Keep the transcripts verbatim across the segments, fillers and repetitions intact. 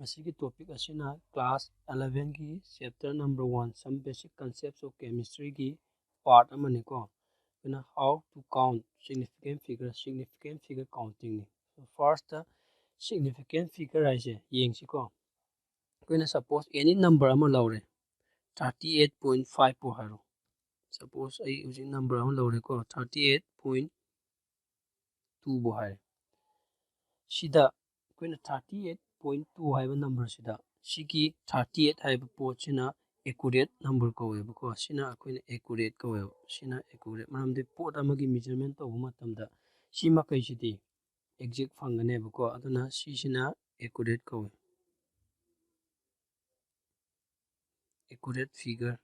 ꯃꯁꯤꯒꯤ topic ꯑꯁꯤꯅ class elevenꯒꯤ chapter number one, Some Basic Concepts of Chemistryꯒꯤ part ꯑꯃꯅꯤꯀꯣ꯫ ꯑꯩꯈꯣꯏꯅ how to count significant figure, significant figure countingꯅꯤ꯫ So first, significant figure ꯍꯥꯏꯁꯦ ꯌꯦꯡꯁꯤꯀꯣ꯫ ꯑꯩꯈꯣꯏꯅ suppose any number ꯑꯃ ꯂꯧꯔꯦ, thirty eight point five ꯄꯨ ꯍꯥꯏꯔꯣ꯫ Suppose ꯑꯩ ꯍꯧꯖꯤꯛ number ꯑꯃ ꯂꯧꯔꯦꯀꯣ, thirty eight point two ꯕꯨ ꯍꯥꯏꯔꯦ꯫ ꯁꯤꯗ ꯑꯩꯈꯣꯏꯅ thirty eight point two ꯍꯥꯏꯕ numberꯁꯤꯗ, ꯁꯤꯒꯤ thirty eight ꯍꯥꯏꯕ ꯄꯣꯠꯁꯤꯅ accurate number ꯀꯧꯋꯦꯕꯀꯣ꯫ ꯁꯤꯅ ꯑꯩꯈꯣꯏꯅ accurate ꯀꯧꯋꯦꯕ꯫ ꯁꯤꯅ accurate, ꯃꯔꯝꯗꯤ ꯄꯣꯠ ꯑꯃꯒꯤ measurement ꯇꯧꯕ ꯃꯇꯝꯗ ꯁꯤ ꯃꯈꯩꯁꯤꯗꯤ exact ꯐꯪꯒꯅꯦꯕꯀꯣ꯫ ꯑꯗꯨꯅ ꯁꯤꯁꯤꯅ accurate ꯀꯧꯋꯦ, accurate figure꯫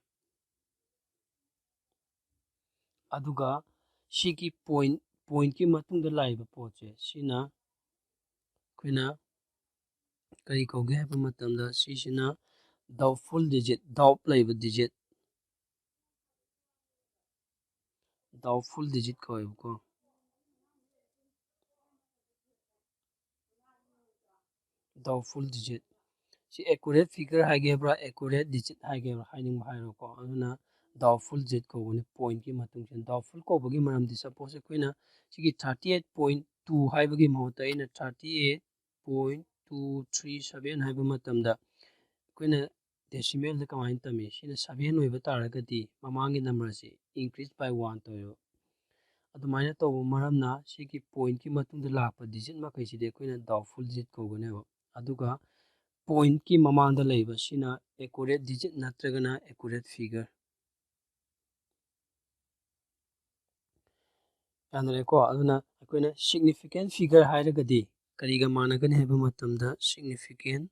ꯑꯗꯨꯒ ꯁꯤꯒꯤ point, pointꯀꯤ ꯃꯇꯨꯡꯗ ꯂꯥꯛꯏꯕ ꯄꯣꯠꯁꯦ, ꯁꯤꯅ ꯑꯩꯈꯣꯏꯅ ꯀꯔꯤ ꯀꯧꯒꯦ ꯍꯥꯏꯕ ꯃꯇꯝꯗ, ꯁꯤꯁꯤꯅ doubtful digit, doubt ꯂꯩꯕ digit, doubtful digit ꯀꯧꯋꯦꯕꯀꯣ꯫ Doubtful digit꯫ ꯁꯤ accurate figure ꯍꯥꯏꯒꯦꯕ꯭ꯔꯥ, accurate digit ꯍꯥꯏꯒꯦꯕ꯭ꯔꯥ, ꯍꯥꯏꯅꯤꯡꯕ ꯍꯥꯏꯔꯣꯀꯣ꯫ ꯑꯗꯨꯅ doubtful digit ꯀꯧꯕꯅꯤ, pointꯀꯤ ꯃꯇꯨꯡꯁꯤꯗ꯫ Doubtful ꯀꯧꯕꯒꯤ ꯃꯔꯝꯗꯤ, suppose ꯑꯩꯈꯣꯏꯅ ꯁꯤꯒꯤ thirty eight point two ꯍꯥꯏꯕꯒꯤ ꯃꯍꯨꯠꯇ ꯑꯩꯅ thirty eight point two three seven ꯍꯥꯏꯕ ꯃꯇꯝꯗ, ꯑꯩꯈꯣꯏꯅ decimalꯗ ꯀꯃꯥꯏꯅ ꯇꯝꯃꯤ? ꯁꯤꯅ seven ꯑꯣꯏꯕ ꯇꯥꯔꯒꯗꯤ ꯃꯃꯥꯡꯒꯤ numberꯁꯤ increase by one ꯇꯧꯋꯦꯕ꯫ ꯑꯗꯨꯃꯥꯏꯅ ꯇꯧꯕ ꯃꯔꯝꯅ ꯁꯤꯒꯤ pointꯀꯤ ꯃꯇꯨꯡꯗ ꯂꯥꯛꯄ digit ꯃꯈꯩꯁꯤꯗꯤ ꯑꯩꯈꯣꯏꯅ doubtful digit ꯀꯧꯒꯅꯦꯕ꯫ ꯑꯗꯨꯒ pointꯀꯤ ꯃꯃꯥꯡꯗ ꯂꯩꯕ ꯁꯤꯅ accurate digit ꯅꯠꯇ꯭ꯔꯒꯅ accurate figure꯫ ꯌꯥꯅꯔꯦꯀꯣ? ꯑꯗꯨꯅ ꯑꯩꯈꯣꯏꯅ significant figure ꯍꯥꯏꯔꯒꯗꯤ ꯀꯔꯤꯒ ꯃꯥꯟꯅꯒꯅꯤ ꯍꯥꯏꯕ ꯃꯇꯝꯗ, significant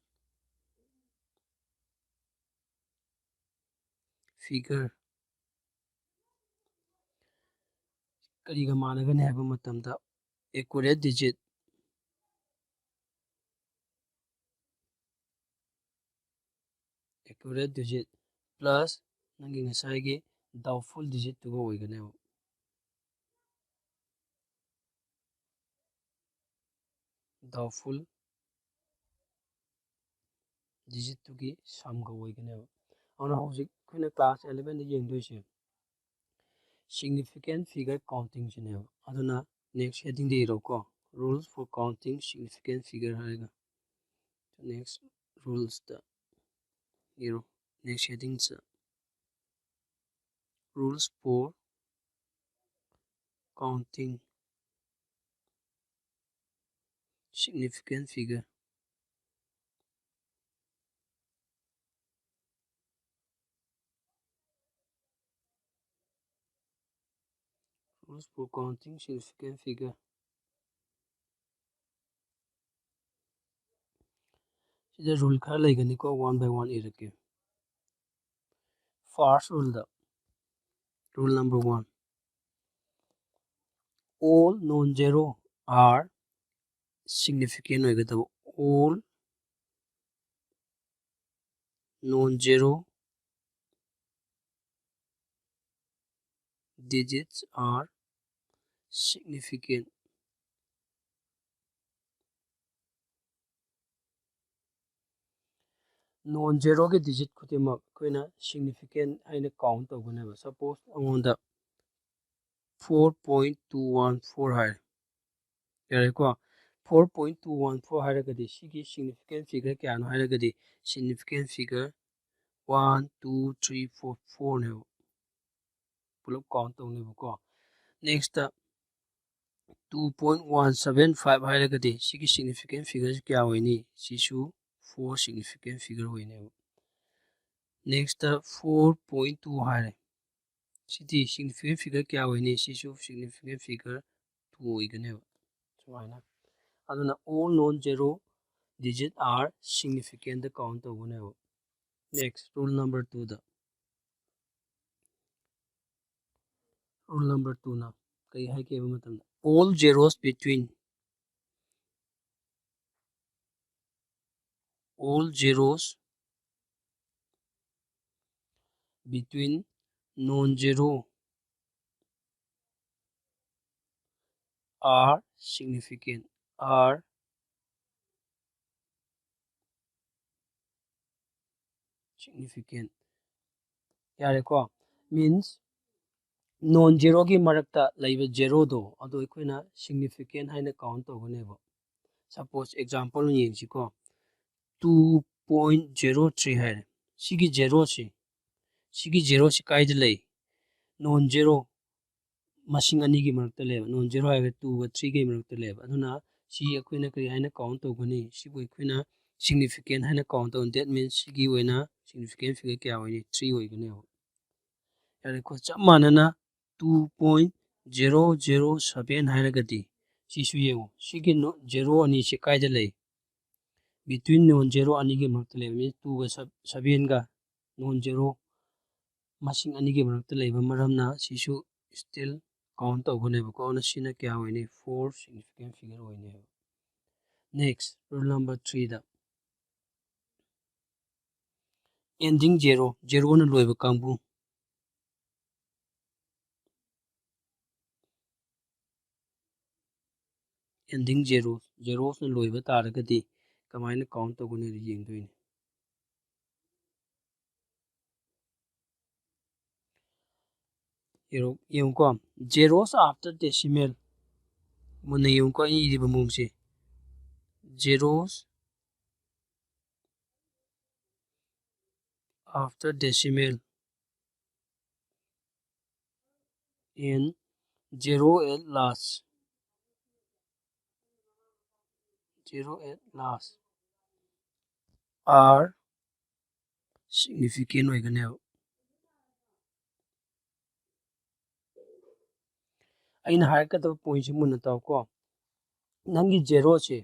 figure ꯀꯔꯤꯒ ꯃꯥꯟꯅꯒꯅꯤ ꯍꯥꯏꯕ ꯃꯇꯝꯗ, accurate digit, accurate digit plus ꯅꯪꯒꯤ ꯉꯁꯥꯏꯒꯤ doubtful digitꯇꯨꯒ ꯑꯣꯏꯒꯅꯦꯕ꯫ Doubtful ꯗꯤꯖꯤꯠꯇꯨꯒꯤ ꯁꯝꯒ ꯑꯣꯏꯒꯅꯦꯕ꯫ ꯑꯗꯨꯅ ꯍꯧꯖꯤꯛ ꯑꯩꯈꯣꯏꯅ ꯀ꯭ꯂꯥꯁ ꯑꯦꯂꯚꯦꯟꯗ ꯌꯦꯡꯗꯣꯏꯁꯦ ꯁꯤꯒꯅꯤꯐꯤꯀꯦꯟ ꯐꯤꯒꯔ ꯀꯥꯎꯟꯇꯤꯡꯁꯤꯅꯦꯕ꯫ ꯑꯗꯨꯅ ꯅꯦꯛꯁ ꯍꯦꯗꯤꯡꯗ ꯏꯔꯣꯀꯣ, Rules for Counting Significant Figure ꯍꯥꯏꯔꯒ꯫ ꯅꯦꯛꯁ ꯔꯨꯜꯁꯇ ꯏꯔꯣ, ꯅꯦꯛꯁ ꯍꯦꯗꯤꯡꯁꯇ Rules for Counting Significant Figure꯫ Rules for Counting Significant Figure꯫ ꯁꯤꯗ ꯔꯨꯜ ꯈꯔ ꯂꯩꯒꯅꯤꯀꯣ, one by one ꯏꯔꯛꯀꯦ꯫ First ꯔꯨꯜꯗ, rule number one, all non-zero are significant ꯑꯣꯏꯒꯗꯕ꯫ All non-zero digits are significant. Non-zeroꯒꯤ digit ꯈꯨꯗꯤꯡꯃꯛ ꯑꯩꯈꯣꯏꯅ ꯁꯤꯒꯅꯤꯐꯤꯀꯦꯟ ꯍꯥꯏꯅ ꯀꯥꯎꯟ ꯇꯧꯒꯅꯦꯕ꯫ Suppose ꯑꯩꯉꯣꯟꯗ four point two one four ꯍꯥꯏꯔꯦ, ꯌꯥꯔꯦꯀꯣ? Four point two one four ꯍꯥꯏꯔꯒꯗꯤ ꯁꯤꯒꯤ ꯁꯤꯒꯅꯤꯐꯤꯀꯦꯟ ꯐꯤꯒꯔ ꯀꯌꯥꯅꯣ ꯍꯥꯏꯔꯒꯗꯤ significant figure one, two, three, four, fourꯅꯦꯕ꯫ ꯄꯨꯂꯞ ꯀꯥꯎꯟ ꯇꯧꯅꯦꯕꯀꯣ꯫ Next two point one seven five ꯍꯥꯏꯔꯒꯗꯤ ꯁꯤꯒꯤ ꯁꯤꯒꯅꯤꯐꯤꯀꯦꯟ ꯐꯤꯒꯔꯁꯤ ꯀꯌꯥ ꯑꯣꯏꯅꯤ? ꯁꯤꯁꯨ four ꯁꯤꯒꯅꯤꯐꯤꯀꯦꯟ ꯐꯤꯒꯔ ꯑꯣꯏꯅꯦꯕ꯫ ꯅꯦꯛꯁꯇ four point two ꯍꯥꯏꯔꯦ, ꯁꯤꯗꯤ ꯁꯤꯒꯅꯤꯐꯤꯀꯦꯟ ꯐꯤꯒꯔ ꯀꯌꯥ ꯑꯣꯏꯅꯤ? ꯁꯤꯁꯨ ꯁꯤꯒꯅꯤꯐꯤꯀꯦꯟ ꯐꯤꯒꯔ two ꯑꯣꯏꯒꯅꯦꯕ꯫ ꯁꯨꯃꯥꯏꯅ꯫ ꯑꯗꯨꯅ all non-zero digit are significantꯗ ꯀꯥꯎꯟ ꯇꯧꯒꯅꯦꯕ꯫ ꯅꯦꯛꯁ, rule number twoꯗ꯫ Rule number twoꯅ ꯀꯩ ꯍꯥꯏꯒꯦ ꯍꯥꯏꯕ ꯃꯇꯝꯗ, all zeros between, all zeros between non-zero are significant, are significant꯫ ꯌꯥꯔꯦꯀꯣ? Means, non zeroꯒꯤ ꯃꯔꯛꯇ ꯂꯩꯕ zeroꯗꯣ ꯑꯗꯨ ꯑꯩꯈꯣꯏꯅ significant ꯍꯥꯏꯅ count ꯇꯧꯒꯅꯦꯕ꯫ Suppose example ꯑꯣꯏꯅ ꯌꯦꯡꯁꯤꯀꯣ꯫ Two point zero three ꯍꯥꯏꯔꯦ꯫ ꯁꯤꯒꯤ zeroꯁꯤ, ꯁꯤꯒꯤ zeroꯁꯤ ꯀꯥꯏꯗ ꯂꯩ? Non zero ꯃꯁꯤꯡ ꯑꯅꯤꯒꯤ ꯃꯔꯛꯇ ꯂꯩꯕ꯫ Non zero ꯍꯥꯏꯕ twoꯒ threeꯒꯤ ꯃꯔꯛꯇ ꯂꯩꯕ꯫ ꯑꯗꯨꯅ ꯁꯤ ꯑꯩꯈꯣꯏꯅ ꯀꯔꯤ ꯍꯥꯏꯅ count ꯇꯧꯒꯅꯤ? ꯁꯤꯕꯨ ꯑꯩꯈꯣꯏꯅ significant ꯍꯥꯏꯅ count ꯇꯧꯒꯅꯤ꯫ That means ꯁꯤꯒꯤ ꯑꯣꯏꯅ significant figure ꯀꯌꯥ ꯑꯣꯏꯅꯤ? Three ꯑꯣꯏꯒꯅꯦꯕ꯫ ꯌꯥꯔꯦꯀꯣ? ꯆꯞ ꯃꯥꯟꯅꯅ two point zero zero seven ꯍꯥꯏꯔꯒꯗꯤ ꯁꯤꯁꯨ ꯌꯦꯡꯉꯨ꯫ ꯁꯤꯒꯤ no-, zero ꯑꯅꯤꯁꯤ ꯀꯥꯏꯗ ꯂꯩ? Between non zero ꯑꯅꯤꯒꯤ ꯃꯔꯛꯇ ꯂꯩꯕ꯫ Means twoꯒ sevenꯒ non zero ꯃꯁꯤꯡ ꯑꯅꯤꯒꯤ ꯃꯔꯛꯇ ꯂꯩꯕ ꯃꯔꯝꯅ ꯁꯤꯁꯨ still count ꯇꯧꯒꯅꯦꯕꯀꯣ꯫ ꯑꯗꯨꯅ ꯁꯤꯅ ꯀꯌꯥ ꯑꯣꯏꯅꯤ? Four significant figure ꯑꯣꯏꯅꯦꯕ꯫ Next, rule number threeꯗ ending zero, zeroꯅ ꯂꯣꯏꯕ ꯀꯥꯡꯕꯨ꯫ Ending zero, zerosꯅ ꯂꯣꯏꯕ ꯇꯥꯔꯒꯗꯤ ꯀꯃꯥꯏꯅ count ꯇꯧꯒꯅꯤ ꯍꯥꯏꯗꯣ ꯌꯦꯡꯗꯣꯏꯅꯤ꯫ Zero, ꯌꯦꯡꯉꯨꯀꯣ, zeros after decimal꯫ ꯃꯨꯟꯅ ꯌꯦꯡꯉꯨꯀꯣ, ꯑꯩꯅ ꯏꯔꯤꯕ ꯃꯑꯣꯡꯁꯦ꯫ Zeros after decimal and zero at last, zero at last are significant ꯑꯣꯏꯒꯅꯦꯕ꯫ ꯑꯩꯅ ꯍꯥꯏꯔꯛꯀꯗꯕ pointꯁꯤ ꯃꯨꯟꯅ ꯇꯥꯎꯀꯣ꯫ ꯅꯪꯒꯤ zeroꯁꯦ,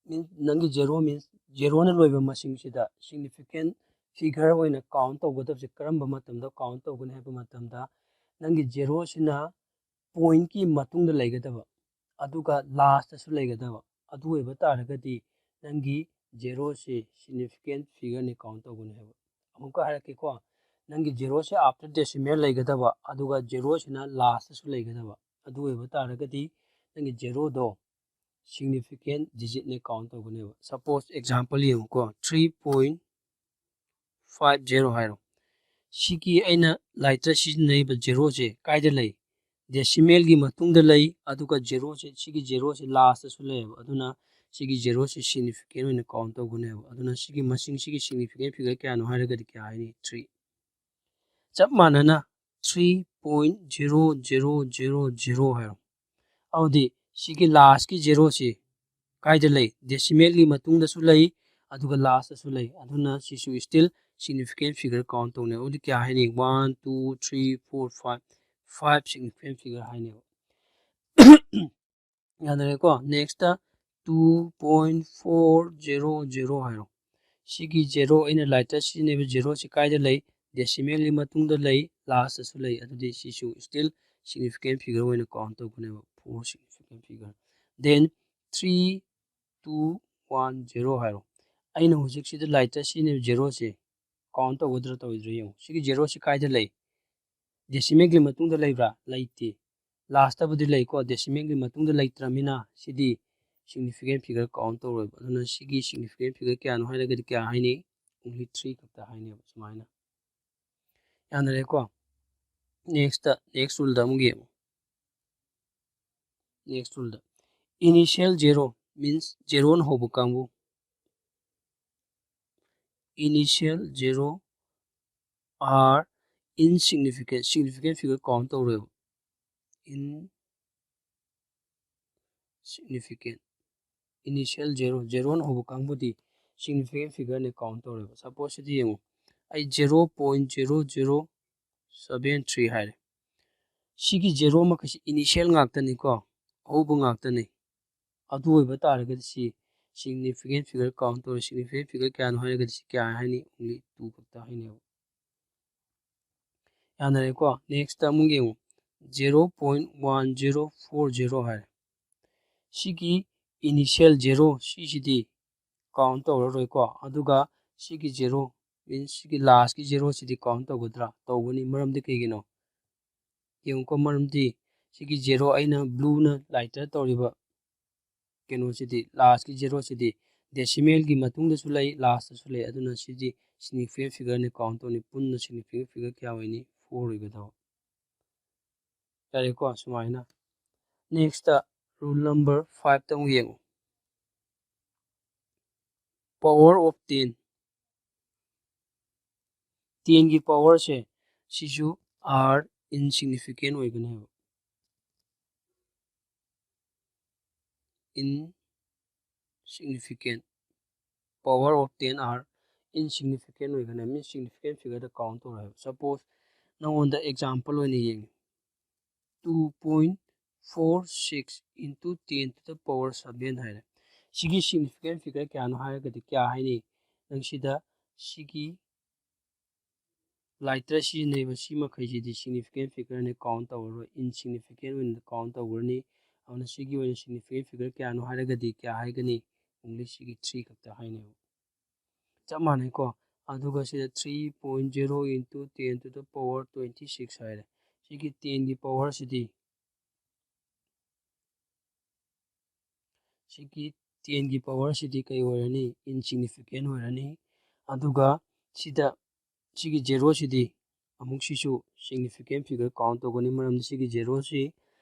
means ꯅꯪꯒꯤ zero means zeroꯅ ꯂꯣꯏꯕ ꯃꯁꯤꯡꯁꯤꯗ significant figure ꯑꯣꯏꯅ count ꯇꯧꯒꯗꯕꯁꯦ ꯀꯔꯝꯕ ꯃꯇꯝꯗ count ꯇꯧꯒꯅꯤ ꯍꯥꯏꯕ ꯃꯇꯝꯗ, ꯅꯪꯒꯤ zeroꯁꯤꯅ pointꯀꯤ ꯃꯇꯨꯡꯗ ꯂꯩꯒꯗꯕ, ꯑꯗꯨꯒ lastꯇꯁꯨ ꯂꯩꯒꯗꯕ꯫ ꯑꯗꯨ ꯑꯣꯏꯕ ꯇꯥꯔꯒꯗꯤ ꯅꯪꯒꯤ zeroꯁꯤ significant figureꯅꯤ count ꯇꯧꯒꯅꯤ ꯍꯥꯏꯕ꯫ ꯑꯃꯨꯛꯀ ꯍꯥꯏꯔꯛꯀꯦꯀꯣ, ꯅꯪꯒꯤ zeroꯁꯦ after decimal ꯂꯩꯒꯗꯕ, ꯑꯗꯨꯒ zeroꯁꯤꯅ lastꯇꯁꯨ ꯂꯩꯒꯗꯕ꯫ ꯑꯗꯨ ꯑꯣꯏꯕ ꯇꯥꯔꯒꯗꯤ ꯅꯪꯒꯤ zeroꯗꯣ significant digitꯅ count ꯇꯧꯒꯅꯦꯕ꯫ Suppose example ꯌꯦꯡꯉꯨꯀꯣ, three point five zero ꯍꯥꯏꯔꯣ꯫ ꯁꯤꯒꯤ ꯑꯩꯅ ꯂꯥꯏꯠꯇ ꯁꯤꯖꯤꯟꯅꯔꯤꯕ ꯖꯦꯔꯣꯁꯦ ꯀꯥꯏꯗ ꯂꯩ? ꯗꯦꯁꯤꯃꯦꯜꯒꯤ ꯃꯇꯨꯡꯗ ꯂꯩ, ꯑꯗꯨꯒ ꯖꯦꯔꯣꯁꯦ, ꯁꯤꯒꯤ ꯖꯦꯔꯣꯁꯦ ꯂꯥꯁꯇꯁꯨ ꯂꯩꯌꯦꯕ꯫ ꯑꯗꯨꯅ ꯁꯤꯒꯤ ꯖꯦꯔꯣꯁꯦ ꯁꯤꯒꯅꯤꯐꯤꯀꯦꯟ ꯑꯣꯏꯅ ꯀꯥꯎꯟ ꯇꯧꯒꯅꯦꯕ꯫ ꯑꯗꯨꯅ ꯁꯤꯒꯤ ꯃꯁꯤꯡꯁꯤꯒꯤ ꯁꯤꯒꯅꯤꯐꯤꯀꯦꯟ ꯐꯤꯒꯔ ꯀꯌꯥꯅꯣ ꯍꯥꯏꯔꯒꯗꯤ ꯀꯌꯥ ꯍꯥꯏꯅꯤ? ꯊ꯭ꯔꯤ꯫ ꯆꯞ ꯃꯥꯟꯅꯅ three point zero zero zero zero ꯍꯥꯏꯔꯣ꯫ ꯑꯗꯨꯗꯤ ꯁꯤꯒꯤ ꯂꯥꯁꯀꯤ ꯖꯦꯔꯣꯁꯤ ꯀꯥꯏꯗ ꯂꯩ? ꯗꯦꯁꯤꯃꯦꯜꯒꯤ ꯃꯇꯨꯡꯗꯁꯨ ꯂꯩ, ꯑꯗꯨꯒ ꯂꯥꯁꯇꯁꯨ ꯂꯩ꯫ ꯑꯗꯨꯅ ꯁꯤꯁꯨ ꯁ꯭ꯇꯤꯜ ꯁꯤꯒꯅꯤꯐꯤꯀꯦꯟ ꯐꯤꯒꯔ ꯀꯥꯎꯟ ꯇꯧꯅꯦ꯫ ꯑꯗꯨꯗꯤ ꯀꯌꯥ ꯍꯥꯏꯅꯤ? One, two, three, four, five, five significant figure ꯍꯥꯏꯅꯦꯕ꯫ ꯌꯥꯅꯔꯦꯀꯣ? Next two point four zero zero ꯍꯥꯏꯔꯣ꯫ ꯁꯤꯒꯤ ꯖꯦꯔꯣ, ꯑꯩꯅ ꯂꯥꯏꯠꯇ ꯁꯤꯖꯤꯟꯅꯔꯤꯕ ꯖꯦꯔꯣꯁꯤ ꯀꯥꯏꯗ ꯂꯩ? ꯗꯦꯁꯤꯃꯦꯜꯒꯤ ꯃꯇꯨꯡꯗ ꯂꯩ, ꯂꯥꯁꯇꯁꯨ ꯂꯩ꯫ ꯑꯗꯨꯗꯤ ꯁꯤꯁꯨ ꯁ꯭ꯇꯤꯜ ꯁꯤꯒꯅꯤꯐꯤꯀꯦꯟ ꯐꯤꯒꯔ ꯑꯣꯏꯅ ꯀꯥꯎꯟ ꯇꯧꯒꯅꯦꯕ, four significant figure. Then three two one zero ꯍꯥꯏꯔꯣ꯫ ꯑꯩꯅ ꯍꯧꯖꯤꯛꯁꯤꯗ ꯂꯥꯏꯠꯇ ꯁꯤꯖꯤꯟꯅꯔꯤꯕ ꯖꯦꯔꯣꯁꯦ ꯀꯥꯎꯟ ꯇꯧꯒꯗ꯭ꯔꯥ ꯇꯧꯔꯣꯏꯗ꯭ꯔꯥ ꯌꯦꯡꯉꯨ꯫ ꯁꯤꯒꯤ ꯖꯦꯔꯣꯁꯤ ꯀꯥꯏꯗ ꯂꯩ? ꯗꯦꯁꯤꯃꯦꯜꯒꯤ ꯃꯇꯨꯡꯗ ꯂꯩꯕ꯭ꯔꯥ? ꯂꯩꯇꯦ꯫ ꯂꯥꯁꯇꯕꯨꯗꯤ ꯂꯩꯀꯣ, ꯗꯦꯁꯤꯃꯦꯜꯒꯤ ꯃꯇꯨꯡꯗ ꯂꯩꯇ꯭ꯔꯃꯤꯅ ꯁꯤꯗꯤ ꯁꯤꯒꯅꯤꯐꯤꯀꯦꯟ ꯐꯤꯒꯔ ꯀꯥꯎꯟ ꯇꯧꯔꯣꯏꯕ꯫ ꯑꯗꯨꯅ ꯁꯤꯒꯤ ꯁꯤꯒꯅꯤꯐꯤꯀꯦꯟ ꯐꯤꯒꯔ ꯀꯌꯥꯅꯣ ꯍꯥꯏꯔꯒꯗꯤ ꯀꯌꯥ ꯍꯥꯏꯅꯤ? ꯑꯣꯡꯂꯤ ꯊ꯭ꯔꯤ ꯈꯛꯇ ꯍꯥꯏꯅꯦꯕ ꯁꯨꯃꯥꯏꯅ꯫ ꯌꯥꯅꯔꯦꯀꯣ? ꯅꯦꯛꯁꯇ, ꯅꯦꯛꯁ ꯔꯨꯜꯗ ꯑꯃꯨꯛ ꯌꯦꯡꯉꯨ꯫ ꯅꯦꯛꯁ ꯔꯨꯜꯗ initial zero means ꯖꯦꯔꯣꯅ ꯍꯧꯕ ꯀꯥꯡꯕꯨ꯫ Initial zero are insignificant, significant figure count ꯇꯧꯔꯣꯏꯕ꯫ Insignificant, initial zero, ꯖꯦꯔꯣꯅ ꯍꯧꯕ ꯀꯥꯡꯕꯨꯗꯤ significant figureꯅꯦ ꯀꯥꯎꯟ ꯇꯧꯔꯣꯏꯕ꯫ ꯁꯄꯣꯁ ꯁꯤꯗ ꯌꯦꯡꯉꯨ, ꯑꯩ zero point zero zero seven three ꯍꯥꯏꯔꯦ꯫ ꯁꯤꯒꯤ ꯖꯦꯔꯣ ꯃꯈꯩꯁꯤ initial ꯉꯥꯛꯇꯅꯤꯀꯣ, ꯑꯍꯧꯕ ꯉꯥꯛꯇꯅꯤ꯫ ꯑꯗꯨ ꯑꯣꯏꯕ ꯇꯥꯔꯒꯗꯤ ꯁꯤ significant figure ꯀꯥꯎꯟ ꯇꯧꯔꯦ꯫ Significant figure ꯀꯌꯥꯅꯣ ꯍꯥꯏꯔꯒꯗꯤ ꯁꯤ ꯀꯌꯥ ꯍꯥꯏꯅꯤ? ꯑꯣꯡꯂꯤ ꯇꯨ ꯈꯛꯇ ꯍꯥꯏꯅꯦꯕ꯫ ꯌꯥꯅꯔꯦꯀꯣ? ꯅꯦꯛꯁꯇ ꯑꯃꯨꯛ ꯌꯦꯡꯉꯨ, zero point one zero four zero ꯍꯥꯏꯔꯦ꯫ ꯁꯤꯒꯤ initial ꯖꯦꯔꯣ ꯁꯤꯁꯤꯗꯤ ꯀꯥꯎꯟ ꯇꯧꯔꯔꯣꯏꯀꯣ꯫ ꯑꯗꯨꯒ ꯁꯤꯒꯤ ꯖꯦꯔꯣ, ꯃꯤꯟꯁ ꯁꯤꯒꯤ ꯂꯥꯁꯀꯤ ꯖꯦꯔꯣꯁꯤꯗꯤ ꯀꯥꯎꯟ ꯇꯧꯒꯗ꯭ꯔꯥ? ꯇꯧꯒꯅꯤ꯫ ꯃꯔꯝꯗꯤ ꯀꯩꯒꯤꯅꯣ? ꯌꯦꯡꯉꯨꯀꯣ, ꯃꯔꯝꯗꯤ ꯁꯤꯒꯤ ꯖꯦꯔꯣ, ꯑꯩꯅ ꯕ꯭ꯂꯨꯅ ꯂꯥꯏꯠꯇ ꯇꯧꯔꯤꯕ ꯀꯩꯅꯣꯁꯤꯗꯤ, ꯂꯥꯁꯀꯤ ꯖꯦꯔꯣꯁꯤꯗꯤ decimalꯒꯤ ꯃꯇꯨꯡꯗꯁꯨ ꯂꯩ, lastꯇꯁꯨ ꯂꯩ꯫ ꯑꯗꯨꯅ ꯁꯤꯗꯤ significant figureꯅꯤ, count ꯇꯧꯅꯤ꯫ ꯄꯨꯟꯅ significant figure ꯀꯌꯥ ꯑꯣꯏꯅꯤ? Four ꯑꯣꯏꯒꯗꯕ꯫ ꯌꯥꯔꯦꯀꯣ? ꯁꯨꯃꯥꯏꯅ꯫ Nextꯇ rule number fiveꯇ ꯑꯃꯨꯛ ꯌꯦꯡꯉꯨ꯫ Power of ten꯫ Tenꯒꯤ powerꯁꯦ ꯁꯤꯁꯨ are insignificant ꯑꯣꯏꯒꯅꯦꯕ꯫ Insignificant꯫ Power of ten are insignificant ꯑꯣꯏꯒꯅꯤ, means significant figureꯗ count ꯇꯧꯔꯣꯏ ꯍꯥꯏꯕ꯫ Suppose ꯅꯉꯣꯟꯗ example ꯑꯣꯏꯅ ꯌꯦꯡꯉꯤ, two point four six into ten to the power seven ꯍꯥꯏꯔꯦ꯫ ꯁꯤꯒꯤ significant figure ꯀꯌꯥꯅꯣ ꯍꯥꯏꯔꯒꯗꯤ ꯀꯌꯥ ꯍꯥꯏꯅꯤ? ꯅꯪ ꯁꯤꯗ ꯁꯤꯒꯤ ꯂꯥꯏꯠꯇ ꯁꯤꯖꯤꯟꯅꯔꯤꯕ ꯁꯤ ꯃꯈꯩꯁꯤꯗꯤ significant figureꯅꯤ, count ꯇꯧꯔꯔꯣꯏ, insignificant ꯑꯣꯏꯅ count ꯇꯧꯈ꯭ꯔꯅꯤ꯫ ꯑꯗꯨꯅ ꯁꯤꯒꯤ ꯑꯣꯏꯅ significant figure ꯀꯌꯥꯅꯣ ꯍꯥꯏꯔꯒꯗꯤ ꯀꯌꯥ ꯍꯥꯏꯒꯅꯤ? Only ꯁꯤꯒꯤ three ꯈꯛꯇ ꯍꯥꯏꯅꯦꯕ꯫ ꯆꯞ ꯃꯥꯟꯅꯩꯀꯣ? ꯑꯗꯨꯒ ꯁꯤꯗ three point zero into ten to the power twenty six ꯍꯥꯏꯔꯦ꯫ ꯁꯤꯒꯤ tenꯒꯤ powerꯁꯤꯗꯤ, ꯁꯤꯒꯤ tenꯒꯤ powerꯁꯤꯗꯤ ꯀꯩ ꯑꯣꯏꯔꯅꯤ? Insignificant ꯑꯣꯏꯔꯅꯤ꯫ ꯑꯗꯨꯒ ꯁꯤꯗ ꯁꯤꯒꯤ zeroꯁꯤꯗꯤ ꯑꯃꯨꯛ ꯁꯤꯁꯨ significant figure count ꯇꯧꯒꯅꯤ, ꯃꯔꯝꯗꯤ ꯁꯤꯒꯤ zeroꯁꯤ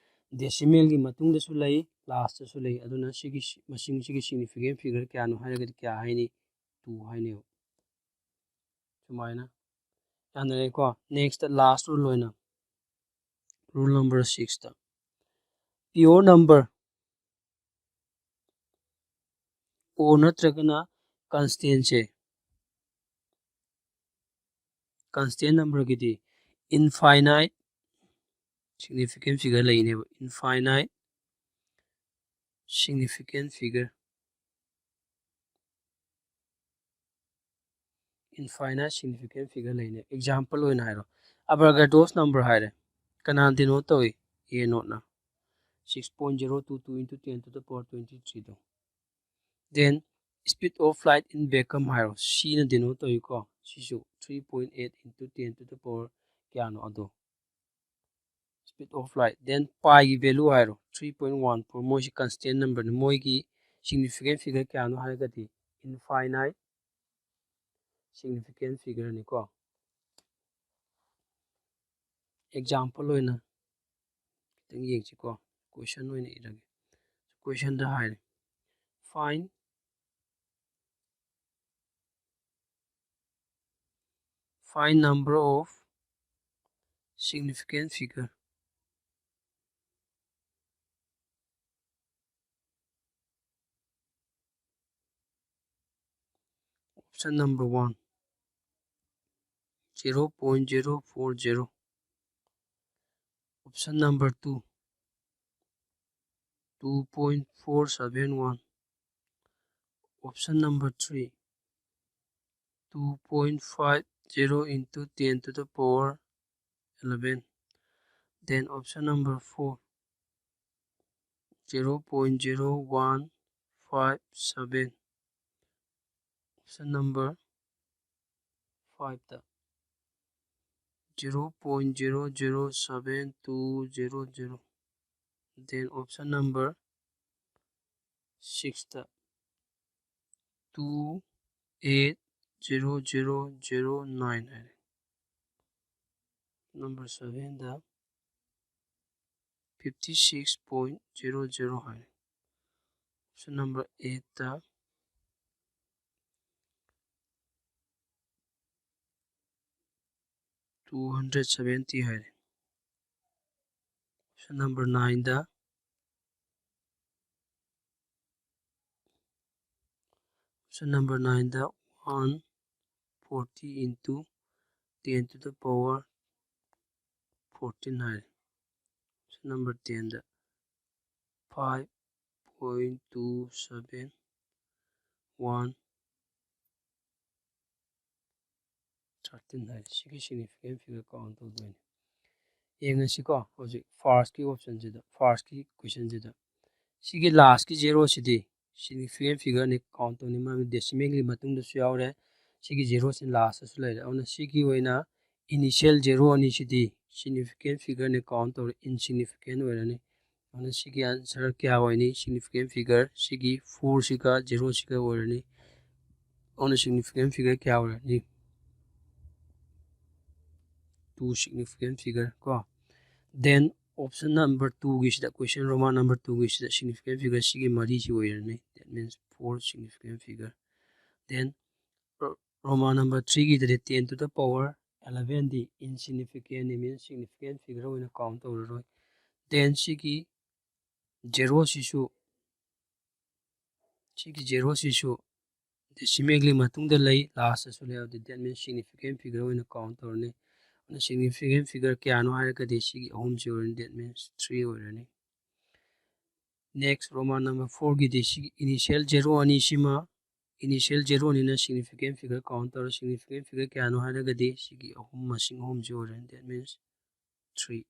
decimalꯒꯤ ꯃꯇꯨꯡꯗꯁꯨ ꯂꯩ, lastꯇꯁꯨ ꯂꯩ꯫ ꯑꯗꯨꯅ ꯁꯤꯒꯤ ꯁꯤ-, ꯃꯁꯤꯡꯁꯤꯒꯤ significant figure ꯀꯌꯥꯅꯣ ꯍꯥꯏꯔꯒꯗꯤ ꯀꯌꯥ ꯍꯥꯏꯅꯤ? Two ꯍꯥꯏꯅꯦꯕ꯫ ꯁꯨꯃꯥꯏꯅ ꯌꯥꯅꯔꯦꯀꯣ? Nextꯇ last rule ꯑꯣꯏꯅ rule number sixꯇ, pure number, odd ꯅꯠꯇ꯭ꯔꯒꯅ constantꯁꯦ, constant numberꯒꯤꯗꯤ infinite significant figure ꯂꯩꯅꯦꯕ, infinite significant figure, infinite significant figure ꯂꯩꯅꯦ꯫ Example ꯑꯣꯏꯅ ꯍꯥꯏꯔꯣ, Avogadro's number ꯍꯥꯏꯔꯦ, ꯀꯅꯥꯅ denote ꯇꯧꯏ? A naught ꯅ꯫ Six point zero two two into ten to the power twenty threeꯗꯣ꯫ Then speed of light in vacuum ꯍꯥꯏꯔꯣ, Cꯅ denote ꯇꯧꯏꯀꯣ, ꯁꯤꯁꯨ three point eight into ten to the power ꯀꯌꯥꯅꯣ ꯑꯗꯣ, speed of light꯫ Then piꯒꯤ value ꯍꯥꯏꯔꯣ, three point one four, ꯃꯣꯏꯁꯤ constant numberꯅꯤ, ꯃꯣꯏꯒꯤ significant figure ꯀꯌꯥꯅꯣ ꯍꯥꯏꯔꯒꯗꯤ infinite significant figure ꯅꯤꯀꯣ꯫ Example ꯑꯣꯏꯅ ꯈꯤꯇꯪ ꯌꯦꯡꯁꯤꯀꯣ꯫ Question ꯑꯣꯏꯅ ꯏꯔꯒꯦ꯫ Question ꯗ ꯍꯥꯏꯔꯦ, find find number of significant figure. Option number one, zero point zero four zero. Option number two, two point four seven one. Option number three, two point five zero into ten to the power eleven. Then option number four, zero point zero one five seven. Option number five the zero point zero zero seven two zero zero. Then option number six the two eight zero zero zero nine ꯍꯥꯏꯔꯦ꯫ Number seven ꯗ fifty six point zero zero ꯍꯥꯏꯔꯦ꯫ Option number eight ꯗ two hundred seventy ꯍꯥꯏꯔꯦ꯫ Option number nine the, option number nine the one forty into ten to the power fourteen ꯍꯥꯏꯔꯦ꯫ Option number ten ꯗ five point two seven one thirteen ꯍꯥꯏꯔꯦ꯫ ꯁꯤꯒꯤ significant figure count ꯇꯧꯗꯣꯏꯅꯤ꯫ ꯌꯦꯡꯉꯁꯤꯀꯣ, ꯍꯧꯖꯤꯛ first ꯀꯤ option ꯁꯤꯗ, first ꯀꯤ question ꯁꯤꯗ, ꯁꯤꯒꯤ last ꯀꯤ zero ꯁꯤꯗꯤ significant figure ꯅꯤ, count ꯇꯧꯅꯤ, ꯃꯔꯝꯗꯤ decimal ꯒꯤ ꯃꯇꯨꯡꯗꯁꯨ ꯌꯥꯎꯔꯦ, ꯁꯤꯒꯤ zero ꯁꯤ last ꯇꯁꯨ ꯂꯩꯔꯦ꯫ ꯑꯗꯨꯅ ꯁꯤꯒꯤ ꯑꯣꯏꯅ initial zero ꯑꯅꯤꯁꯤꯗꯤ significant figure ꯅꯤ, count ꯇꯧꯔꯦ, insignificant ꯑꯣꯏꯔꯅꯤ꯫ ꯑꯗꯨꯅ ꯁꯤꯒꯤ answer ꯀꯌꯥ ꯑꯣꯏꯅꯤ? Significant figure ꯁꯤꯒꯤ four ꯁꯤꯒ zero ꯁꯤꯒ ꯑꯣꯏꯔꯅꯤ꯫ ꯑꯗꯨꯅ significant figure ꯀꯌꯥ ꯑꯣꯏꯔꯅꯤ? Two significant figure ꯀꯣ꯫ Then option number two ꯒꯤꯁꯤꯗ, question Roman number two ꯒꯤꯁꯤꯗ significant figure ꯁꯤꯒꯤ ꯃꯔꯤꯁꯤ ꯑꯣꯏꯔꯅꯤ꯫ That means four significant figure꯫ Then Roman number three ꯒꯤꯗꯗꯤ ten to the power eleven D insignificant ꯅꯤ, means significant figure ꯑꯣꯏꯅ count ꯇꯧꯔꯔꯣꯏ꯫ Then ꯁꯤꯒꯤ zero ꯁꯤꯁꯨ, ꯁꯤꯒꯤ zero ꯁꯤꯁꯨ decimal ꯒꯤ ꯃꯇꯨꯡꯗ ꯂꯩ, last ꯇꯁꯨ ꯂꯩ, ꯑꯗꯨꯗꯤ that means significant figure ꯑꯣꯏꯅ count ꯇꯧꯔꯅꯤ꯫ ꯑꯗꯨꯅ significant figure ꯀꯌꯥꯅꯣ ꯍꯥꯏꯔꯒꯗꯤ ꯁꯤꯒꯤ ꯑꯍꯨꯝꯁꯤ ꯑꯣꯏꯔꯅꯤ, that means three ꯑꯣꯏꯔꯅꯤ꯫ Next Roman number four ꯒꯤꯗꯤ ꯁꯤꯒꯤ initial zero ꯑꯅꯤꯁꯤꯃ, initial zero ꯅꯤꯅ significant figure count ꯇꯧꯔ, significant figure ꯀꯌꯥꯅꯣ ꯍꯥꯏꯔꯒꯗꯤ ꯁꯤꯒꯤ ꯑꯍꯨꯝ, ꯃꯁꯤꯡ ꯑꯍꯨꯝꯁꯤ ꯑꯣꯏꯔꯅꯤ, that means three꯫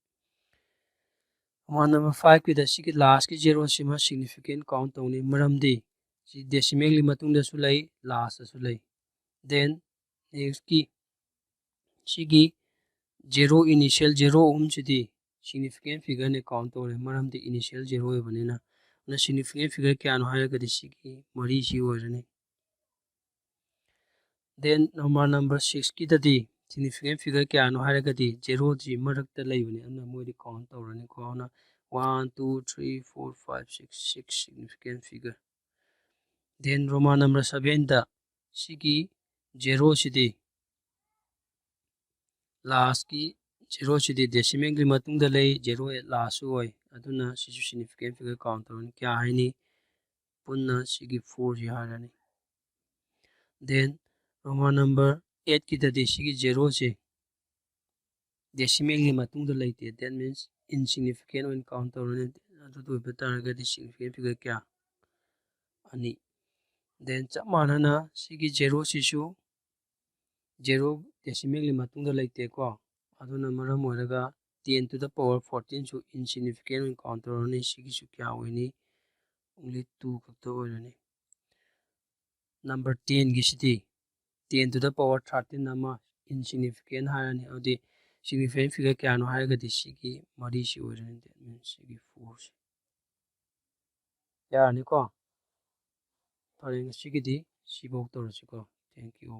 Roman number five ꯀꯤꯗ ꯁꯤꯒꯤ last ꯀꯤ zero ꯁꯤꯃ significant count ꯇꯧꯅꯤ, ꯃꯔꯝꯗꯤ ꯁꯤ decimal ꯒꯤ ꯃꯇꯨꯡꯗꯁꯨ ꯂꯩ, last ꯇꯁꯨ ꯂꯩ꯫ Then next ꯀꯤ ꯁꯤꯒꯤ zero, initial zero ꯑꯍꯨꯝꯁꯤꯗꯤ significant figure ꯅꯤ, count ꯇꯧꯔꯦ, ꯃꯔꯝꯗꯤ initial zero ꯑꯣꯏꯕꯅꯤꯅ꯫ ꯑꯗꯨꯅ significant figure ꯀꯌꯥꯅꯣ ꯍꯥꯏꯔꯒꯗꯤ ꯁꯤꯒꯤ ꯃꯔꯤꯁꯤ ꯑꯣꯏꯔꯅꯤ꯫ Then Roman number six ꯀꯤꯗꯗꯤ significant figure ꯀꯌꯥꯅꯣ ꯍꯥꯏꯔꯒꯗꯤ zero ꯁꯤ ꯃꯔꯛꯇ ꯂꯩꯕꯅꯤ, ꯑꯗꯨꯅ ꯃꯣꯏꯗꯤ count ꯇꯧꯔꯅꯤꯀꯣ꯫ ꯑꯗꯨꯅ one, two, three, four, five, six, six significant figure꯫ Then Roman number seven ꯗ ꯁꯤꯒꯤ zero ꯁꯤꯗꯤ, last ꯀꯤ zero ꯁꯤꯗꯤ decimal ꯒꯤ ꯃꯇꯨꯡꯗ ꯂꯩ, zero last ꯁꯨ ꯑꯣꯏ, ꯑꯗꯨꯅ ꯁꯤꯁꯨ significant figure count ꯇꯧꯔꯅꯤ꯫ ꯀꯌꯥ ꯍꯥꯏꯅꯤ? ꯄꯨꯟꯅ ꯁꯤꯒꯤ four ꯁꯤ ꯍꯥꯏꯔꯅꯤ꯫ Then Roman number eight ꯀꯤꯗꯗꯤ ꯁꯤꯒꯤ zero ꯁꯦ decimal ꯒꯤ ꯃꯇꯨꯡꯗ ꯂꯩꯇꯦ, that means insignificant ꯑꯣꯏꯅ count ꯇꯧꯔꯅꯤ꯫ ꯑꯗꯨꯗ ꯑꯣꯏꯕ ꯇꯥꯔꯒꯗꯤ significant figure ꯀꯌꯥ? ꯑꯅꯤ꯫ Then ꯆꯞ ꯃꯥꯟꯅꯅ ꯁꯤꯒꯤ zero ꯁꯤꯁꯨ zero decimal ꯒꯤ ꯃꯇꯨꯡꯗ ꯂꯩꯇꯦꯀꯣ, ꯑꯗꯨꯅ ꯃꯔꯝ ꯑꯣꯏꯔꯒ ten to the power fourteen ꯁꯨ insignificant ꯑꯣꯏꯅ count ꯇꯧꯔꯅꯤ꯫ ꯁꯤꯒꯤꯁꯨ ꯀꯌꯥ ꯑꯣꯏꯅꯤ? Only two ꯈꯛꯇ ꯑꯣꯏꯔꯅꯤ꯫ Number ten ꯒꯤꯁꯤꯗꯤ ten to the power thirteen ꯑꯃ insignificant ꯍꯥꯏꯔꯅꯤ, ꯑꯗꯨꯗꯤ Significant figure ꯀꯌꯥꯅꯣ ꯍꯥꯏꯔꯒꯗꯤ ꯁꯤꯒꯤ ꯃꯔꯤꯁꯤ ꯑꯣꯏꯔꯅꯤ, that means ꯁꯤꯒꯤ fourꯁꯤ꯫ ꯌꯥꯔꯅꯤꯀꯣ? ꯐꯔꯦ, ꯉꯁꯤꯒꯤꯗꯤ ꯁꯤꯐꯧ ꯇꯧꯔꯁꯤꯀꯣ꯫ Thank you.